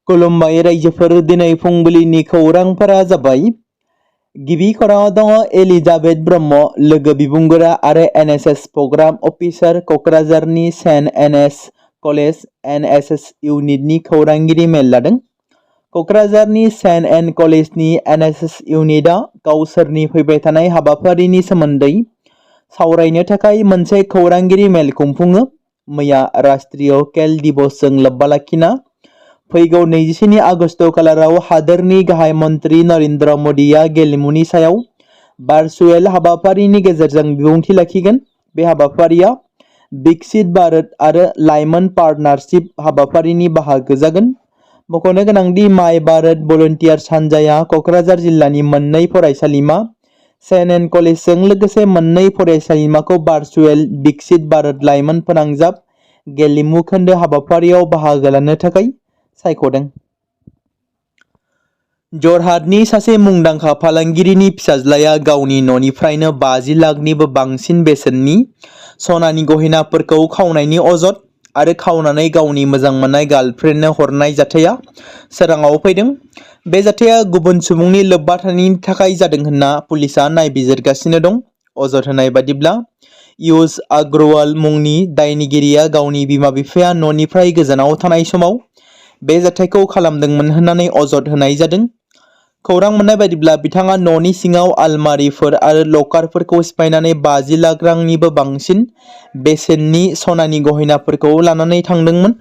खुलुमबाय रायजोफोर दिनै फुंबिलिनि खौरांफोरा जाबाय। गिबि खौराङाव दङ एलिजाबेथ ब्रह्म लोगो बिबुंगोरा आरो एनएसएस प्रग्राम अफिसार क'क्राझारनि सेन्ट एनएस कलेज एनएसएस इउनिटनि खौरांगिरि मेल लादों। क'क्राझारनि सेन्ट एन कलेजनि एनएसएस इउनिटआ गावसोरनि फैबाय थानाय हाबाफारिनि सोमोन्दै सावरायनो थाखाय मोनसे खौरांगिरि मेल खुंफुङो। मैया राष्ट्रीय खेल दिवसजों लोब्बा लाखिना फैगौ 24 आगस्ट खालाराव हादोरनि गाहाय मन्त्री नरेन्द्र मोदीआ गेलेमुनि सायाव भार्चुएल हाबाफारिनि गेजेरजों बिबुंथि लाखिगोन। बे हाबाफारिया विकसित भारत आरो लाइमोन पार्टनारशिप हाबाफारिनि बाहागो जागोन। मख'नो गोनांदि माय भारत भलन्टियार्स हान्जाया क'क्राझार जिल्लानि मोननै फरायसालिमा सेन्ट एन कलेजजों लोगोसे मोननै फरायसालिमाखौ भार्चुएल विकसित भारत लाइमोन फोनांजाब गेलेमु खोन्दो हाबाफारियाव बाहागो लानो थाखाय सायख'दों। जरहाटनि सासे मुंदांखा फालांगिरिनि फिसाज्लाया गावनि न'निफ्रायनो 50 लाखनिबो बांसिन बेसेननि सनानि गहेनाफोरखौ खावनायनि अजद आरो खावनानै गावनि मोजां मोननाय गार्लफ्रेन्डनो हरनाय जाथाया सोराङाव फैदों। बे जाथाया गुबुन सुबुंनि लोब्बा थानायनि थाखाय जादों होनना पुलिसआ नायबिजिरगासिनो दं। अजद होनाय बादिब्ला यश अग्रवाल मुंनि दायनिगिरिया गावनि बिमा-बिफाया न'निफ्राय गोजानाव थानाय समाव बे जाथायखौ खालामदोंमोन होननानै अजद होनाय जादों। खौरां मोननाय बादिब्ला बिथाङा न'नि सिङाव आलमारिफोर आरो लकारफोरखौ सिफायनानै 50 लाख रांनिबो बांसिन बेसेननि सनानि गहेनाफोरखौ लानानै थांदोंमोन।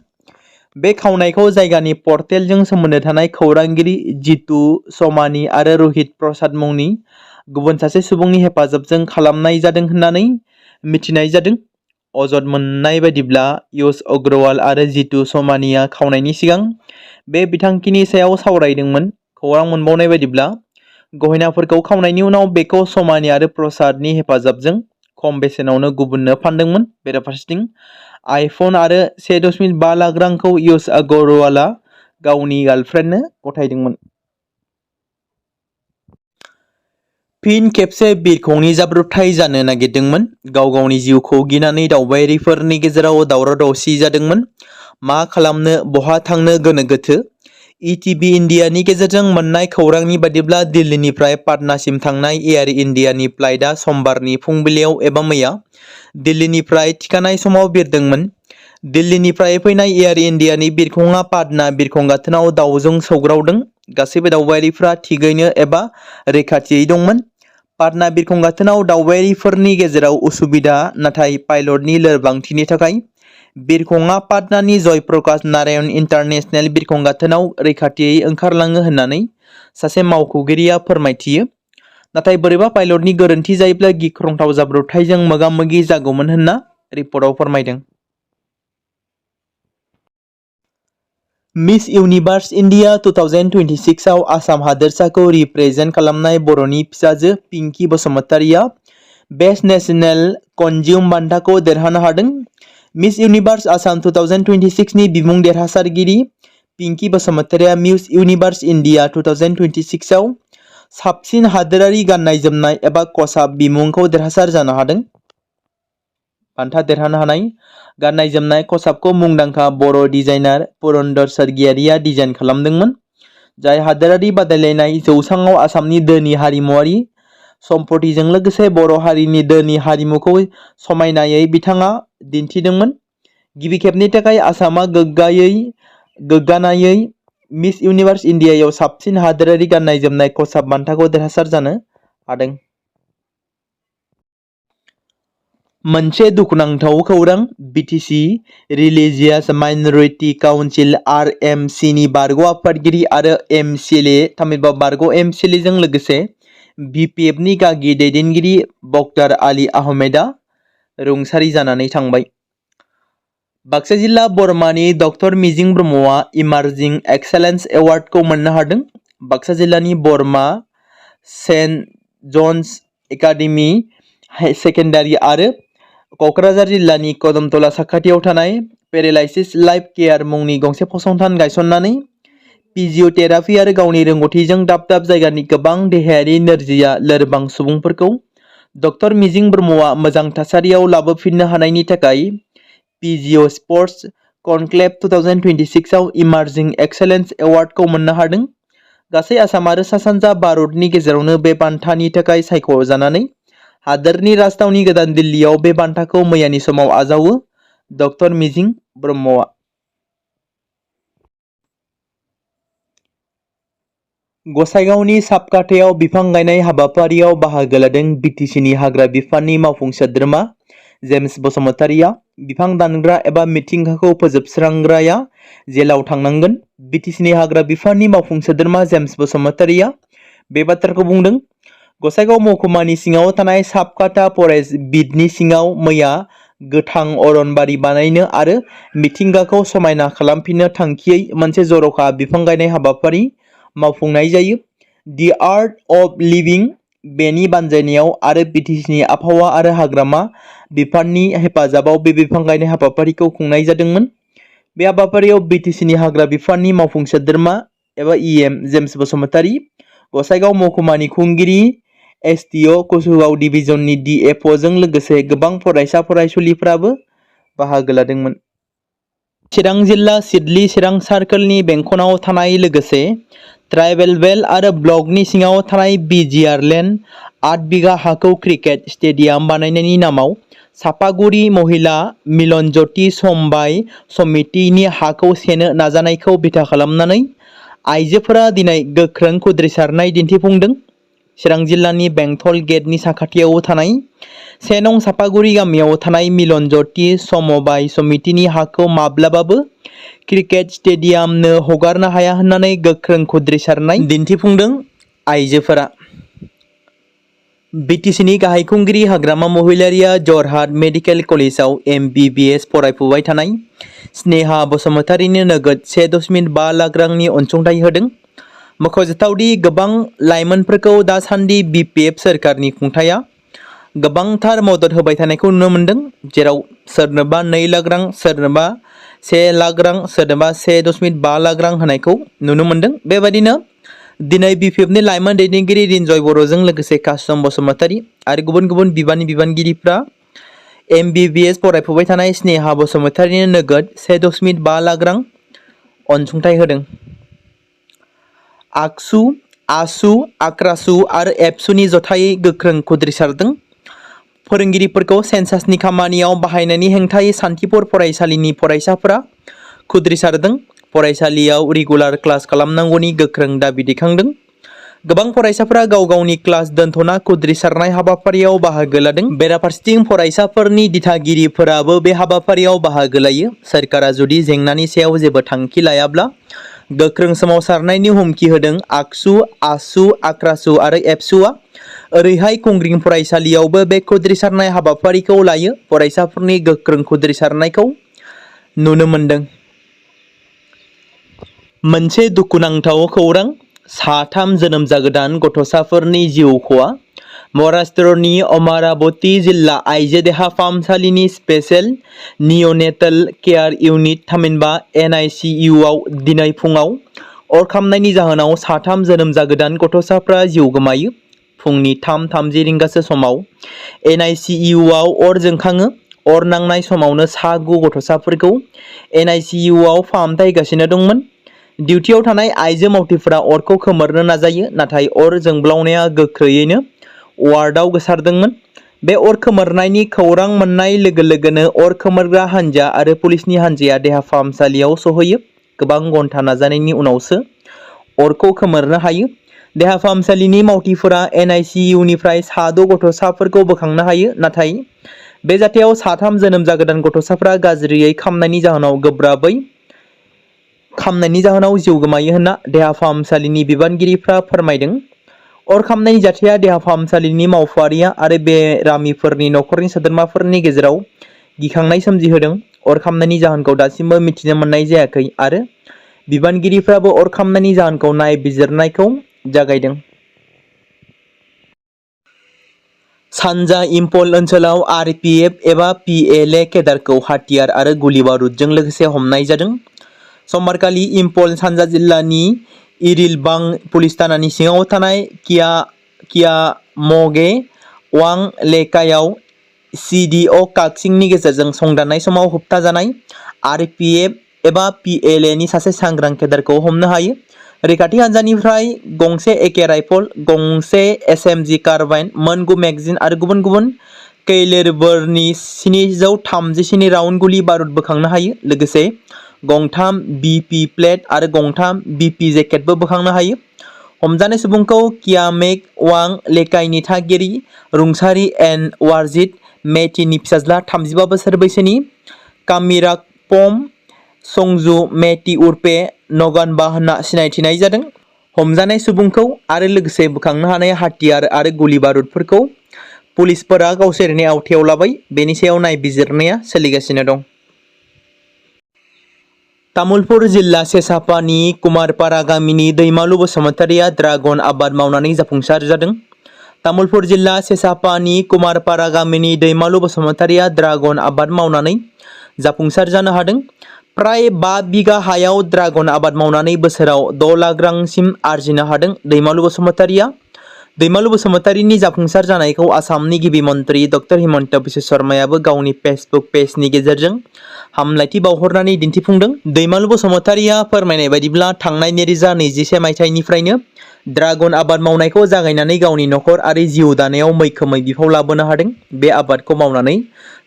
बे खावनायखौ जायगानि पर्टेलजों सोमोन्दो थानाय खौरांगिरि जितु समानी आरो रहित प्रसाद मुंनि गुबुन सासे सुबुंनि हेफाजाबजों खालामनाय जादों होननानै मिथिनाय जादों। अजद मोननाय बादिब्ला यश अग्रवाल आरो जितु समानीया खावनायनि सिगां बे बिथांखिनि सायाव सावरायदोंमोन। खौरां मोनबावनाय बादिब्ला गहेनाफोरखौ खावनायनि उनाव बेखौ समानी आरो प्रसादनि हेफाजाबजों खम बेसेनावनो गुबुननो फानदोंमोन। बेराफारसेथिं आइफन आरो 1.5 लाख रांखौ यश अग्रवालआ गावनि गार्लफ्रेन्डनो गथायदोंमोन। फिन खेबसे बिरखंनि जाब्रबथाय जानो नागिरदोंमोन। गाव गावनि जिउखौ गिनानै दावबायारिफोरनि गेजेराव दावराव-दावसि जादोंमोन। मा खालामनो बहा थांनो गोनो गोथो। इटिभि इन्डियानि गेजेरजों मोननाय खौरांनि बादिब्ला दिल्लीनिफ्राय पाटनासिम थांनाय एयार इन्डियानि फ्लाइटआ समबारनि फुंबिलियाव एबा मैया दिल्लीनिफ्राय थिखानाय समाव बिरदोंमोन। दिल्लीनिफ्राय फैनाय एयार इन्डियानि बिरखंआ पाटना बिरखं गाथोनाव दावजों सौग्रावदों। गासैबो दावबायारिफ्रा थिगैनो एबा रैखाथियै दंमोन। पाटना बिरखं गाथोनाव दावबायारिफोरनि गेजेराव उसुबिदा, नाथाय पाइलटनि लोरबांथिनि थाखाय बिरखंआ पाटनानि जयप्रकाश नारायण इन्टारनेशनेल बिरखं गाथोनाव रैखाथियै ओंखारलाङो होननानै सासे मावख'गिरिया फोरमायथियो। नाथाय बोरैबा पाइलटनि गोरोन्थि जायोब्ला गिख्रंथाव जाब्रबथायजों मोगा-मोगि जागौमोन होनना रिपर्टआव फोरमायदों। मिस इउनिभार्स इन्डिया 2026 आव आसाम हादोरसाखौ रिप्रेजेन्ट खालामनाय बर'नि फिसाजो पिंकी बसुमतारीया बेस्ट नेशनेल कनज्युम बान्थाखौ देरहानो हादों। मिस इउनिभार्स आसाम 2026 नि बिमुं देरहासारगिरि पिंकी बसुमतारीया मिस इउनिभार्स इन्डिया 2026 आव साबसिन हादोरारि गाननाय-जोमनाय एबा खसाब बिमुंखौ देरहासार जानो हादों। बान्था देरहानो हानाय गाननाय-जोमनाय खसाबखौ मुंदांखा बर' डिजाइनार पुरन्दर सर्गियारिया डिजाइन खालामदोंमोन, जाय हादोरारि बादायलायनाय जौसाङाव आसामनि धोनि हारिमुआरि सम्पथिजों लोगोसे बर' हारिनि धोनि हारिमुखौ समायनायै बिथाङा दिन्थिदोंमोन। गिबि खेबनि थाखाय आसामआ गोग्गानायै मिस इउनिभार्स इन्डियायाव साबसिन हादोरारि गाननाय-जोमनाय खसाब बान्थाखौ देरहासार जानो हादों। मोनसे दुखुनांथाव खौरां BTC religious minority council (RMC) नि बारग' आफादगिरि आरो एमसिएलए थामहिनबा बारग' एमसिएलएजों लोगोसे बिपिएफनि गागि दैदेनगिरि बक्तार आली आहमेदआ रुंसारि जानानै थांबाय। बाक्सा जिल्ला बरमानि डक्टर मिजिं ब्रह्मआ इमार्जिं एक्सेलेन्स एवार्डखौ मोननो हादों। बाक्सा जिल्लानि बरमा सेन्ट जन्स एकाडेमि सेकेन्डारि आरो क'क्राझार जिल्लानि कदमतला साखाथियाव थानाय पेरालाइसिस लाइफ केयार मुंनि गंसे फसंथान गायसननानै फिजिअथेरापि आरो गावनि रोंग'थिजों दाब दाब जायगानि गोबां देहायारि नोरजिया लोरबां सुबुंफोरखौ डक्टर मिजिं ब्रह्मआ मोजां थासारियाव लाबोफिननो हानायनि थाखाय फिजिअ स्पर्ट्स कनक्लेव 2026 आव इमार्जिं एक्सेलेन्स एवार्डखौ मोननो हादों। गासै आसाम आरो सा सानजा भारतनि गेजेरावनो बे बान्थानि थाखाय सायख'जानानै हादोरनि राजथावनि गोदान दिल्लीयाव बे बान्थाखौ मैयानि समाव आजावो डक्टर मिजिं ब्रह्मआ। गसाइगावनि साबकाथायाव बिफां गायनाय हाबाफारियाव बाहागो लादों बिटिसिनि हाग्रा बिफाननि मावफुं सोद्रोमा जेम्स बसुमतारिया। बिफां दानग्रा एबा मिथिंगाखौ फोजोबस्रांग्राया जेलाव थांनांगोन। बिटिसिनि हाग्रा बिफाननि मावफुं सोद्रोमा जेम्स बसुमतारिया बे बाथ्राखौ बुंदों। गसाइगाव महकुमानि सिङाव थानाय साबकाथा फरेस्ट बिटनि सिङाव मैया गोथां अरनबारि बानायनो आरो मिथिंगाखौ समायना खालामफिननो थांखियै मोनसे जर'खा बिफां गायनाय हाबाफारि मावफुंनाय जायो। दि आर्ट अफ लिभिं बेनि बानजायनायाव आरो बिटिसिनि आबहावा आरो हाग्रामा बिफाननि हेफाजाबाव बे बिफां गायनाय हाबाफारिखौ खुंनाय जादोंमोन। बे हाबाफारियाव बिटिसिनि हाग्रा बिफाननि मावफुं सोद्रोमा एबा इएम जेम्स बसुमतारी, गसाइगाव महकुमानि खुंगिरि एसटिअ कसुगाव डिभिजननि डिएफअजों लोगोसे गोबां फरायसा फरायसुलिफ्राबो बाहागो लादोंमोन। चिरां जिल्ला सिडली चिरां सार्कोलनि बेंखनाव थानाय लोगोसे ट्राइबेल बेल्ट आरो ब्लकनि सिङाव थानाय बिटिआर लेन्ड 8 बिघा हाखौ क्रिकेट स्टेडियाम बानायनायनि नामाव सापागुरि महिला मिलन ज्योति समबाय समितिनि हाखौ सेनो नाजानायखौ बिथा खालामनानै आइजोफोरा दिनै गोख्रों खुद्रिसारनाय दिन्थिफुंदों। चिरां जिल्लानि बेंटल गेटनि साखाथियाव थानाय 1 नं सापागुरि गामियाव थानाय मिलन ज्योति समबाय समितिनि हाखौ माब्लाबाबो क्रिकेट स्टेडियामनो हगारनो हाया होननानै गोख्रों खुद्रिसारनाय दिन्थिफुंदों आइजोफोरा। बिटिसिनि गाहाय खुंगिरि हाग्रामा महिलारिया जरहाट मेडिकेल कलेजाव MBBS फरायफुबाय थानाय स्नेहा बसुमतारिनो नोगोद 1.5 लाख रांनि अनसुंथाइ होदों। मख'जाथावदि गोबां लाइमोनफोरखौ दासान्दि BPF सोरखारनि खुंथाया गोबांथार मदद होबाय थानायखौ नुनो मोनदों, जेराव सोरनोबा 2 लाख रां, सोरनोबा 1 लाख रां, सोरनोबा 1.5 लाख रां होनायखौ नुनो मोनदों। बेबायदिनो दिनै BPFनि लाइमोन दैदेनगिरि रिन्जय बर'जों लोगोसे कासम बसुमतारी आरो गुबुन गुबुन बिबानगिरिफ्रा MBBS फरायफुबाय थानाय स्नेहा बसुमतारिनो नोगोद 1.5 लाख रां अनसुंथाइ होदों। आगसु, आसु, आक्रासु आरो एबसुनि जथायै गोख्रों खुद्रिसारदों। फोरोंगिरिफोरखौ सेन्सासनि खामानियाव बाहायनायनि हेंथायै सान्थिपुर फरायसालिनि फरायसाफोरा खुद्रिसारदों। फरायसालियाव रेगुलार क्लास खालामनांगौनि गोख्रों दाबि दैखांदों। गोबां फरायसाफोरा गाव गावनि क्लास दोनथ'ना खुद्रिसारनाय हाबाफारियाव बाहागो लादों। बेराफारसेथिं फरायसाफोरनि दिथागिरिफोराबो बे हाबाफारियाव बाहागो लायो। सोरखारा जुदि जेंनानि सायाव जेबो थांखि लायाब्ला गोख्रों सोमावसारनायनि हुमखि होदों। आगसु, आसु, आक्रासु आरो एबसुआ ओरैहाय खुंग्रिं फरायसालियावबो बे खुद्रिसारनाय हाबाफारिखौ लायो। फरायसाफोरनि गोख्रों खुद्रिसारनायखौ नुनो मोनदों। मोनसे दुखुनांथाव खौरां, 3 जोनोम जागोदान गथ'साफोरनि जिउ खहा। महाराष्ट्रनि अमरावती जिल्ला आइजो देहा फाहामसालिनि स्पेशेल निअनेटेल केयार इउनिट थामहिनबा NICUआव दिनै फुङाव अर खामनायनि जाहोनाव 3 जोनोम जागोदान गथ'साफ्रा जिउ गोमायो। फुंनि 3:30 रिंगासो समाव NICUआव अर जोंखाङो। अर नांनाय समावनो 9 गथ'साफोरखौ NICUआव फाहामथाय होगासिनो दंमोन। डिउटियाव थानाय आइजो मावथिफोरा अरखौ खोमोरनो नाजायो, नाथाय अर जोंब्लावनाया गोख्रैयैनो वार्डआव गोसारदोंमोन। बे अर खोमोरनायनि खौरां मोननाय लोगो लोगोनो अर खोमोरग्रा हान्जा आरो पुलिसनि हान्जाया देहा फाहामसालियाव सौहैयो। गोबां घन्टा नाजानायनि उनावसो अरखौ खोमोरनो हायो। देहा फाहामसालिनि मावथिफोरा NICUनिफ्राय 6 गथ'साफोरखौ बोखांनो हायो, नाथाय बे जाथायाव 3 जोनोम जागोदान गथ'साफोरा गाज्रियै खामनायनि जाहोनाव गोब्राबै खामनायनि जाहोनाव जिउ गोमायो होनना देहा फाहामसालिनि बिबानगिरिफ्रा फोरमायदों। अर खामनायनि जाथाया देहा फाहामसालिनि मावफारिया आरो बेरामिफोरनि नखरनि सोद्रोमाफोरनि गेजेराव गिखांनाय सोमजिहोदों। अर खामनायनि जाहोनखौ दासिमबो मिथिनो मोननाय जायाखै आरो बिबानगिरिफ्राबो अर खामनायनि जाहोनखौ नायबिजिरनायखौ जागायदों। सानजा इम्फल ओनसोलाव RPF एबा PLA केडारखौ हाथियार आरो गुलि बारुदजों लोगोसे हमनाय जादों। समबारखालि इम्फल सानजा जिल्लानि इरिलबां पुलिस थानानि सिङाव थानाय कियामगे वां लेकायाव CDO काकसिंनि गेजेरजों संदाननाय समाव होबथाजानाय RPF एबा PLA नि सासे सांग्रां केडारखौ हमनो हायो। रैखाथि हान्जानिफ्राय गंसे AK राइफल, गंसे SMG कार्बाइन, मोन 9 मेगजिन आरो गुबुन गुबुन कैलिबरनि 737 राउन्ड गुलि बारुद बोखांनो हायो। लोगोसे गंथाम BP प्लेट आरो गंथाम BP जेकेटबो बोखांनो हायो। हमजानाय सुबुंखौ कियामेक वां लेकाइनि थागिरि रुंसारि एन वारजित मेथिनि फिसाज्ला 35 बोसोर बैसोनि कामिराकपम संजु मेथि उर्फे नगानबा होनना सिनायथिनाय जादों। हमजानाय सुबुंखौ आरो लोगोसे बोखांनो हानाय हाथियार आरो गुलि बारुदफोरखौ पुलिसफोरा गावसोरनि आवथायाव लाबाय। बेनि सायाव नायबिजिरनाया सोलिगासिनो दं। तामुलपुर जिल्ला सेसापानि कुमारपारा गामिनि दैमालु बसुमतारिया ड्रागन आबाद मावनानै जाफुंसार जादों। तामुलपुर जिल्ला सेसापानि कुमारपारा गामिनि दैमालु बसुमतारिया ड्रागन आबाद मावनानै जाफुंसार जानो हादों। प्राय 5 बिगा हायाव ड्रागन आबाद मावनानै बोसोराव 6 लाख रांसिम आरजिनो हादों दैमालु बसुमतारिया। दैमालु बसुमतारिनि जाफुंसार जानायखौ आसामनि गिबि मन्त्रि डक्टर हिमन्त बिश्व शर्मायाबो गावनि फेसबुक पेजनि गेजेरजों हामलायथि बावहरनानै दिन्थिफुंदों। दैमालु बसुमतारिया फोरमायनाय बायदिब्ला थांनाय 2021 मायथाइनिफ्रायनो ड्रागन आबाद मावनायखौ जागायनानै गावनि नखर आरो जिउ दानायाव मैखोमै बिफाव लाबोनो हादों। बे आबादखौ मावनानै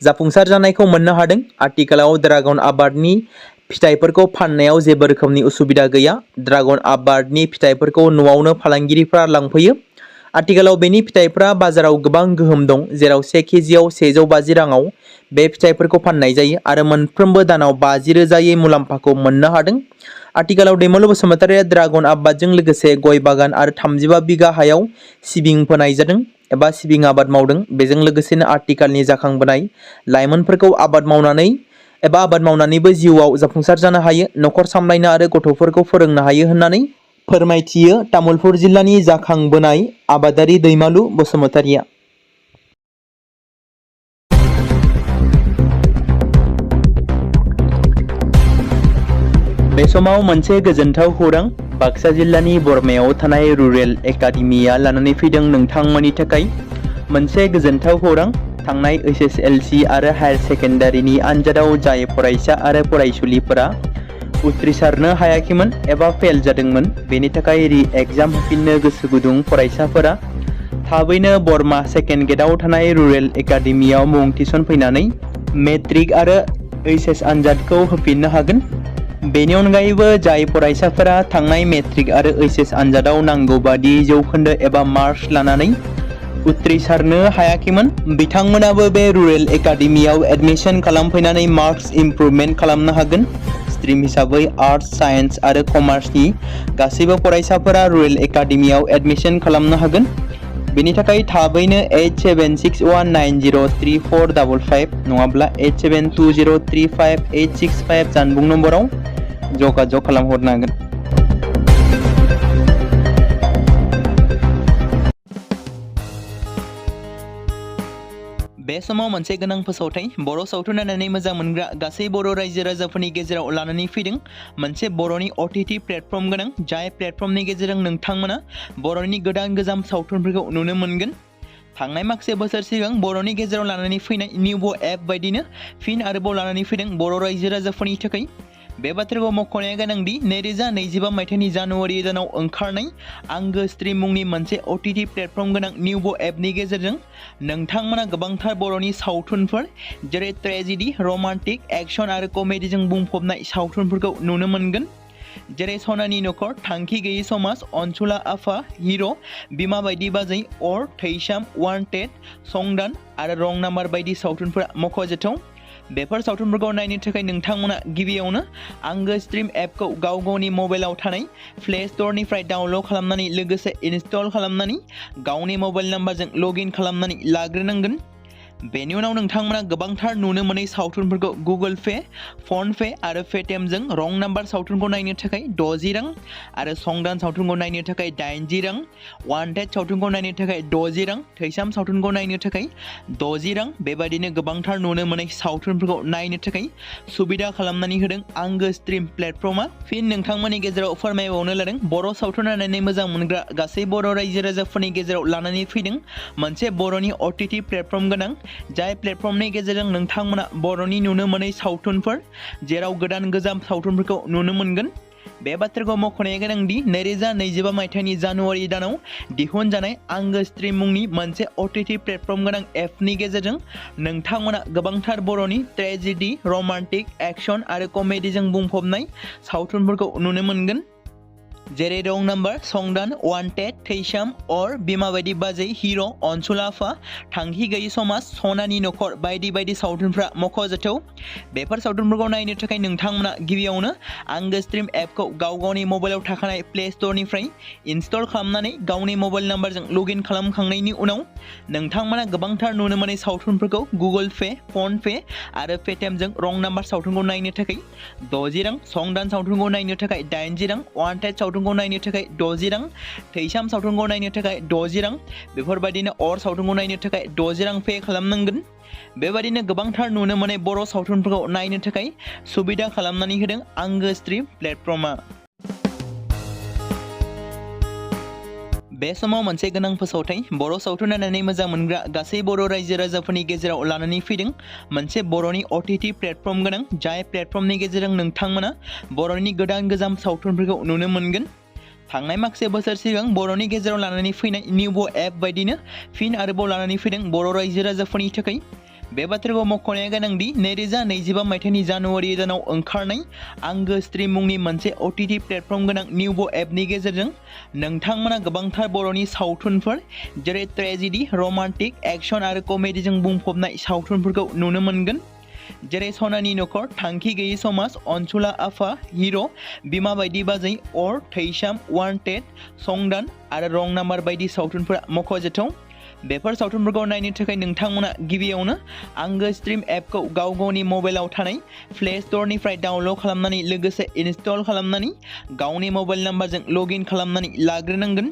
जाफुंसार जानायखौ मोननो हादों। आथिखालाव ड्रागन आबादनि फिथाइफोरखौ फाननायाव जेबो रोखोमनि उसुबिदा गैया। ड्रागन आबादनि फिथाइफोरखौ न'आवनो फालांगिरिफ्रा लांफैयो। आथिखालाव बेनि फिथाइफ्रा बाजाराव गोबां गोहोम दं, जेराव 1 केजियाव 150 राङाव बे फिथाइफोरखौ फाननाय जायो आरो मोनफ्रोमबो दानाव 50,000यै मुलाम्फाखौ मोननो हादों। आथिखालाव दैमालु बसुमतारिया ड्रागन आबादजों लोगोसे गय बागान आरो 35 बिगा हायाव सिबिं फोनाय जादों एबा सिबिं आबाद मावदों। बेजों लोगोसेनो आथिखालनि जाखांबोनाय लाइमोनफोरखौ आबाद मावनानैबो जिउआव जाफुंसार जानो हायो, नखर सामलायनो आरो गथ'फोरखौ फोरोंनो हायो होननानै फोरमायथियो तामुलपुर जिल्लानि जाखांबोनाय आबादारि दैमालु बसुमतारिया। बे समाव मोनसे गोजोनथाव खौरां बाक्सा जिल्लानि बरमायाव थानाय रुरेल एकाडेमिया लानानै फैदों नोंथांमोननि थाखाय मोनसे गोजोनथाव खौरां। थांनाय SSLC आरो हायार सेकेन्डारिनि आनजादाव जाय फरायसा आरो फरायसुलिफोरा उथ्रिसारनो हायाखैमोन एबा फेल जादोंमोन, बेनि थाखाय रि-एग्जाम होफिननो गोसो गुदुं फरायसाफोरा थाबैनो बरमा सेकेन्ड गेटआव थानाय रुरेल एकाडेमियाव मुं थिसनफैनानै मेट्रिक आरो HS आनजादखौ होफिननो हागोन। बेनि अनगायैबो जाय फरायसाफोरा थांनाय मेट्रिक आरो HS आनजादाव नांगौ बादि जौखोन्दो एबा मार्क्स लानानै उथ्रिसारनो हायाखैमोन, बिथांमोनाबो बे रुरेल एकाडेमियाव एडमिशन खालामफैनानै मार्क्स इमप्रुभमेन्ट खालामनो हागोन। स्ट्रिम हिसाबै आर्ट्स, साइन्स आरो कमार्सनि गासैबो फरायसाफोरा रुरेल एकाडेमियाव एडमिशन खालामनो हागोन। बेनि थाखाय थाबैनो 8761903455 नङाब्ला 87203585 जानबुं नम्बराव जगाजग खालामहरनो हागोन। बे समाव मोनसे गोनां फोसावथाय बर' सावथुन नायनानै मोजां मोनग्रा गासै बर' रायजो राजाफोरनि गेजेराव लानानै फैदों मोनसे बर'नि OTT प्लेटफर्म गोनां, जाय प्लेटफर्मनि गेजेरजों नोंथांमोना बर'नि गोदान गोजाम सावथुनफोरखौ नुनो मोनगोन। थांनाय माखासे बोसोर सिगां बर'नि गेजेराव लानानै फैनाय निउबो एप बायदिनो फिन आरोबाव लानानै फैदों बर' रायजो राजाफोरनि थाखाय। बे बाथ्राखौ मख'नाया गोनांदि 2025 मायथाइनि जानुवारि दानाव ओंखारनाय आंगो स्ट्रिम मुंनि मोनसे OTT प्लेटफर्म गोनां निउबो एपनि गेजेरजों नोंथांमोना गोबांथार बर'नि सावथुनफोर जेरै ट्रेजेडि, रमान्टिक, एक्सन आरो कमेडिजों बुंफबनाय सावथुनफोरखौ नुनो मोनगोन। जेरै सनानि नखर, थांखि गैयै समाज, अनसुला आफा, हिर', बिमा बायदि बाजै, अर, थैसाम, वान्टेड, संदान आरो रं नाम्बार बायदि सावथुनफोरा मख'जाथाव। बेफोर सावथुनफोरखौ नायनो थाखाय नोंथांमोना गिबियावनो आंगो स्ट्रिम एपखौ गावनि मबाइलाव थानाय प्ले स्ट'रनिफ्राय डाउनल'ड खालामनानै लोगोसे इनस्टल खालामनानै गावनि मबाइल नाम्बारजों लगइन खालामनानै लाग्रोनांगोन। बेनि उनाव नोंथांमोना गोबांथार नुनो मोनै सावथुनफोरखौ गुगोल पे, फन पे आरो पेटिएमजों रं नाम्बार सावथुनखौ नायनो थाखाय 60 रां आरो संदान सावथुनखौ नायनो थाखाय 80 रां, वान्टेड सावथुनखौ नायनो थाखाय 60 रां, थैसाम सावथुनखौ नायनो थाखाय 60 रां, बेबायदिनो गोबांथार नुनो मोनै सावथुनफोरखौ नायनो थाखाय सुबिदा खालामनानै होदों आंगो स्ट्रिम प्लेटफर्मा। फिन नोंथांमोननि गेजेराव फोरमायबावनो लादों बर' सावथुन नायनानै मोजां मोनग्रा गासै बर' रायजो राजाफोरनि गेजेराव लानानै फैदों मोनसे बर'नि OTT प्लेटफर्म गोनां जाय प्लेटफर्मनि गेजेरजों नोंथांमोना बर'नि नुनो मोनै सावथुनफोर जेराव गोदान गोजाम सावथुनफोरखौ नुनो मोनगोन। बे बाथ्राखौ मख'नाया गोनांदि 2025 मायथाइनि जानुवारि दानाव दिहुनजानाय आंगो स्ट्रीम मुंनि मोनसे OTT प्लेटफर्म गोनां एपनि गेजेरजों नोंथांमोना गोबांथार बर'नि ट्रेजेडी, रमान्टिक, एक्शन आरो कमेडीजों बुंफबनाय सावथुनफोरखौ नुनो मोनगोन। जेरै रं नाम्बार, संदान, वान्टेड, थैसाम, अर, बिमा बायदि बाजै, हिर', अनसुला आफा, थांखि गैयि समाज, सनानि नखर बायदि बायदि सावथुनफ्रा मख'जाथाव। बेफोर सावथुनफोरखौ नायनो थाखाय नोंथांमोना गिबियावनो आंगो स्ट्रीम एपखौ गावनि मबाइलाव थाखानाय प्ले स्ट'रनिफ्राय इनस्टल खालामनानै गावनि मबाइल नाम्बारजों लगइन खालामखांनायनि उनाव नोंथांमोना गोबांथार नुनो मोनै सावथुनफोरखौ गुगोल पे, फन पे आरो पेटिएमजों रं नाम्बार सावथुनखौ नायनो थाखाय 60 रां, संदान सावथुनखौ नायनो थाखाय 80 रां, वान्टेड सावथुनखौ नायनो थाखाय 60 रां, थैसाम सावथुनखौ नायनो थाखाय 60 रां, बेफोरबायदिनो अर सावथुनखौ नायनो थाखाय 60 रां पे खालामनांगोन। बेबायदिनो गोबांथार नुनो मोनै बर' सावथुनफोरखौ नायनो थाखाय सुबिदा खालामनानै होदों आंगो स्ट्रीम प्लेटफर्मा। बे समाव मोनसे गोनां फोसावथाय बर' सावथुन नायनानै मोजां मोनग्रा गासै बर' रायजो राजाफोरनि गेजेराव लानानै फैदों मोनसे बर'नि OTT प्लेटफर्म गोनां जाय प्लेटफर्मनि गेजेरजों नोंथांमोना बर'नि गोदान गोजाम सावथुनफोरखौ नुनो मोनगोन। थांनाय माखासे बोसोर सिगां बर'नि गेजेराव लानानै फैनाय निउबो एप बायदिनो फिन आरोबाव लानानै फैदों बर' रायजो राजाफोरनि थाखाय। बे बाथ्राखौ मख'नाया गोनांदि 2025 मायथाइनि जानुवारि दानाव ओंखारनाय आंगो स्ट्रीम मुंनि मोनसे OTT प्लेटफर्म गोनां निउबो एपनि गेजेरजों नोंथांमोना गोबांथार बर'नि सावथुनफोर जेरै ट्रेजेडी, रमान्टिक, एक्शन आरो कमेडीजों बुंफबनाय सावथुनफोरखौ नुनो मोनगोन। जेरै सनानि नखर, थांखि गैयि समाज, अनसुला आफा, हिर', बिमा बायदि बाजै, अर, थैसाम, वान्टेड, संदान आरो रं नाम्बार बायदि सावथुनफोरा मख'जाथाव। बेफोर सावथुनफोरखौ नायनो थाखाय नोंथांमोना गिबियावनो आंगो स्ट्रीम एपखौ गावनि मबाइलाव थानाय प्ले स्ट'रनिफ्राय डाउनल'ड खालामनानै लोगोसे इनस्टल खालामनानै गावनि मबाइल नाम्बारजों लगइन खालामनानै लाग्रोनांगोन।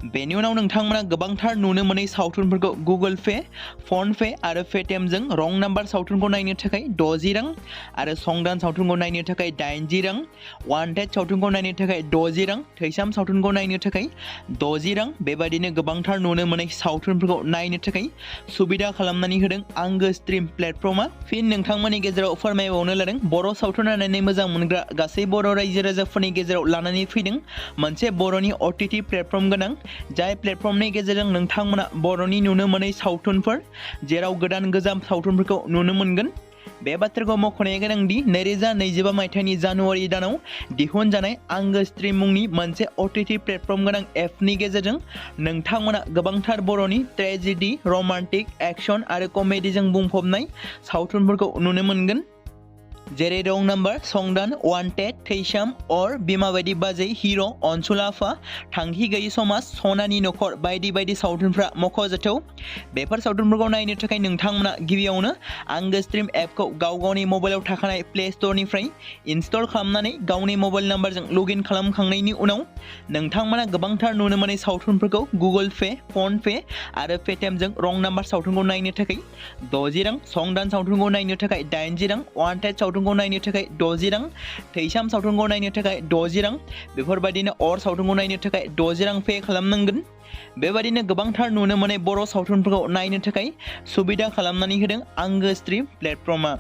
बेनि उनाव नोंथांमोना गोबांथार नुनो मोनै सावथुनफोरखौ गुगोल पे, फन पे आरो पेटिएमजों रं नाम्बार सावथुनखौ नायनो थाखाय 60 रां आरो संदान सावथुनखौ नायनो थाखाय 80 रां, वान्टेड सावथुनखौ नायनो थाखाय 60 रां, थैसाम सावथुनखौ नायनो थाखाय 60 रां, बेबायदिनो गोबांथार नुनो मोनै सावथुनफोरखौ नायनो थाखाय सुबिदा खालामनानै होदों आंगो स्ट्रीम प्लेटफर्मा। फिन नोंथांमोननि गेजेराव फोरमायबावनो लादों बर' सावथुन नायनानै मोजां मोनग्रा गासै बर' रायजो राजाफोरनि गेजेराव लानानै फैदों मोनसे बर'नि OTT प्लेटफर्म गोनां जाय प्लेटफर्मनि गेजेरजों नोंथांमोना बर'नि नुनो मोनै सावथुनफोर जेराव गोदान गोजाम सावथुनफोरखौ नुनो मोनगोन। बे बाथ्राखौ मख'नाया गोनांदि 2025 मायथाइनि जानुवारि दानाव दिहुनजानाय आंगो स्ट्रीम मुंनि मोनसे OTT प्लेटफर्म गोनां एपनि गेजेरजों नोंथांमोना गोबांथार बर'नि ट्रेजेडी, रमान्टिक, एक्शन आरो कमेडीजों बुंफबनाय सावथुनफोरखौ नुनो मोनगोन। जेरै रं नाम्बार, संदान, वान्टेड, थैसाम, अर, बिमा बायदि बाजै, हिर', अनसुला आफा, थांखि गैयि समाज, सनानि नखर बायदि बायदि सावथुनफ्रा मख'जाथाव। बेफोर सावथुनफोरखौ नायनो थाखाय नोंथांमोना गिबियावनो आंगो स्ट्रीम एपखौ गावनि मबाइलाव थाखानाय प्ले स्ट'रनिफ्राय इनस्टल खालामनानै गावनि मबाइल नाम्बारजों लगइन खालामखांनायनि उनाव नोंथांमोना गोबांथार नुनो मोनै सावथुनफोरखौ गुगोल पे, फन पे आरो पेटिएमजों रं नाम्बार सावथुनखौ नायनो थाखाय 60 रां, संदान सावथुनखौ नायनो थाखाय 80 रां, वान्टेड सावथुनखौ नायनो थाखाय 60 रां, थैसाम सावथुनखौ नायनो थाखाय 60 रां, बेफोरबायदिनो अर सावथुनखौ नायनो थाखाय 60 रां पे खालामनांगोन। बेबायदिनो गोबांथार नुनो मोनै बर' सावथुनफोरखौ नायनो थाखाय सुबिदा खालामनानै होदों आंगो स्ट्रीम प्लेटफर्मा।